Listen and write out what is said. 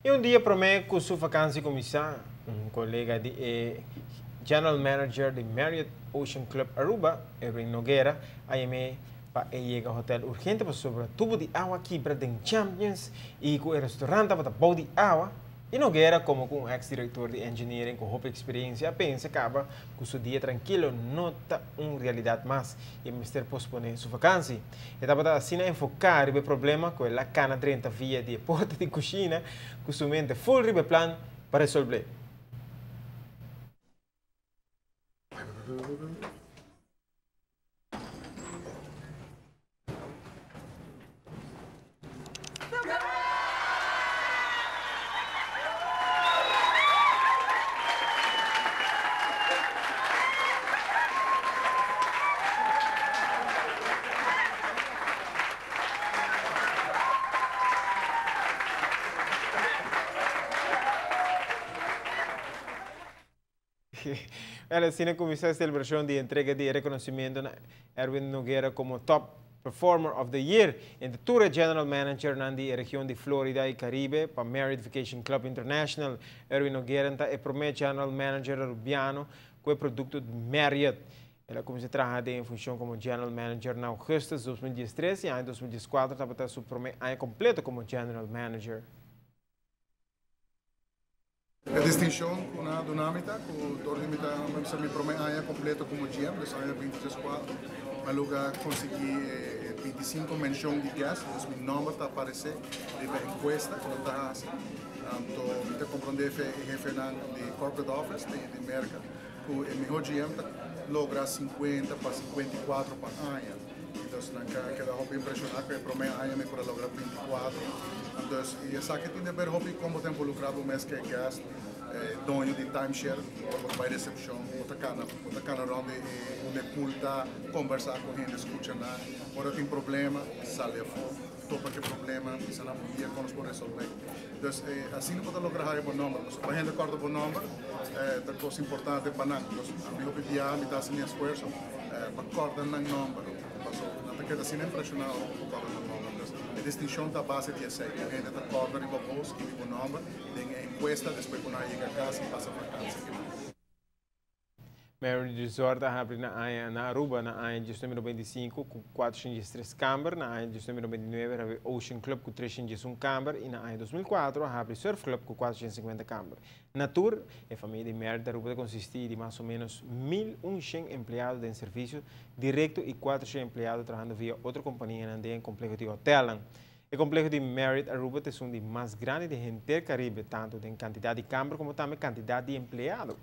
Y un dia prome cu su vakantie cuminsa, un colega di e General Manager di Marriott Ocean Club Aruba, Erwin Noguera, a yam'e pa e yega hotel urgente pasobra tubo di awa kibra den Champions y cu e restaurant tabata bou di awa. Y Noguera, como cu un ex director di engineering cu hopi experiencia, a pensa caba cu su dia trankilo no ta un realidad mas y e mester pospone su vakantie. E tabata asina enfoca riba e problema cu el a cana drenta via di e porta di cushina cu su mente full riba e plan pa resolve. Wel, asina cuminsa e celebracion di entrega di e reconocimento na Erwin Noguera como Top Performer of the Year entre tur e General Managernan di e region di Florida y Caribe pa Marriott Vacation Club International. Erwin Noguera ta e prome General Manager Arubiano cu e producto Marriott. El a cuminsa traha den e funcion como General Manager na augustus 2013 y aña 2014 tabata su prome aña completo como General Manager. E distincion cu nan a duna mi ta cu dor di mi ta bisa mi prome aña completo como GM, dus aña 2014, mi a logra consigui e 25 mencion di guest, dus mi nomber ta aparece riba e encuesta cu nan ta haci. Anto mi ta comprende e hefenan di corporate office di Merca cu e miho GM ta logra 50 pa 54 pa aña. Dus nan a keda hopi impresiona cu e prome aña mi por a logra 24. Dus y esaki tin de ber hopi con bo ta involucra bo mes cu e guest, e doño di timeshare, ora bo ta bay recepcion, bo ta cana, bo ta cana rond e unda e pool ta, conversa cu hende, scucha nan. Ora tin problema, sali afo, topa cu e problema, bisa nan bo guia con nos por resolve. Dus asina bo ta logra haya bo nomber. Pasobra pa hende corda bo nomber ta cos importante pa nan. Dus ami hopi biaha mi ta haci mi esfuerzo pa corda nan nomber. Pasobra nan ta keda asina impresiona ora bo por corda nan nomber. Dus e distincion ta a base di esey. Ku hende ta corda riba bo, skibi bo nomber den e encuesta despues ku nan a yega cas y pasa vakantie kinan. Marriott Resort a habri na aña na Aruba na aña 1995 ku 413 kamber, na aña 1999 a habri Ocean Club ku 311 kamber i na aña 2004 a habri Surf Club ku 450 kamber. Na tur, e famia di Marriott Aruba ta konsistí di mas o ménos 1100 empleado den servisio direkto i 400 empleado trahando via otro kompanianan den e kompleho di hotelnan. E kompleho di Marriott Aruba ta esun di mas grandi den henter Karibe, tantu den kantidat di kamber komo tambe kantidat di empleado.